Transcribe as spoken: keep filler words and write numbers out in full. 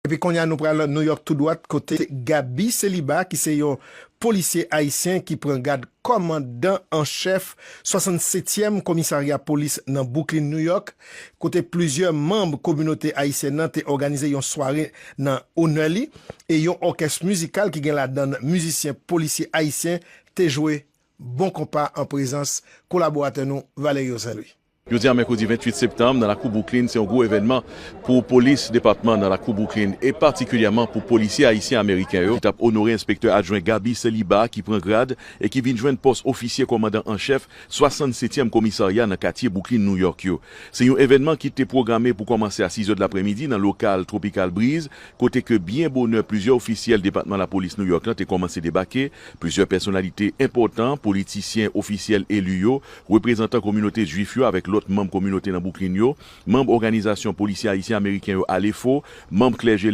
Epi kounye a, nou pral Nouyòk tou dwat, kote Gaby Célibat, ki se yon polisye ayisyen ki pran gad kòmandan an chèf swasannsetyèm komisarya polis nan Bwouklin, Nouyòk, kote plizyè manm kominote ayisyèn nan te òganize yon sware nan onè li, e yon òkès mizikal ki gen ladan l mizisyen polisye ayisyen te jwe bon konpa an prezans kolaboratè nou Valerio Saint-Louis. Jodi a, mèkredi venntuit septanm, nan lakou Bwouklin, se yon gwo evènman pou polis depatman nan lakou Bwouklin, e patikilyèman pou polisye ayisyen-ameriken yo, ki t ap onore enspektè adjwen Gaby Célibat, ki pran grad e ki vin jwenn pòs ofisye kòmandan an chèf swasannsetyèm komisarya nan katye Bwouklin, Nouyòk yo. Se yon evènman ki te pwograme pou kòmanse a sizè de laprèmidi nan lokal Tropical Breeze, kote ke byen bonè plizyè ofisyèl depatman lapolis Nouyòk lan te kòmanse debake, plizyè pèsonalite enpòtan, politisyen, ofisyèl eli yo, reprezantan kominote jwif yo avèk lòt manm kominote nan Bwouklin yo, manm òganizasyon polisye ayisyen-ameriken yo Alefo, manm klèje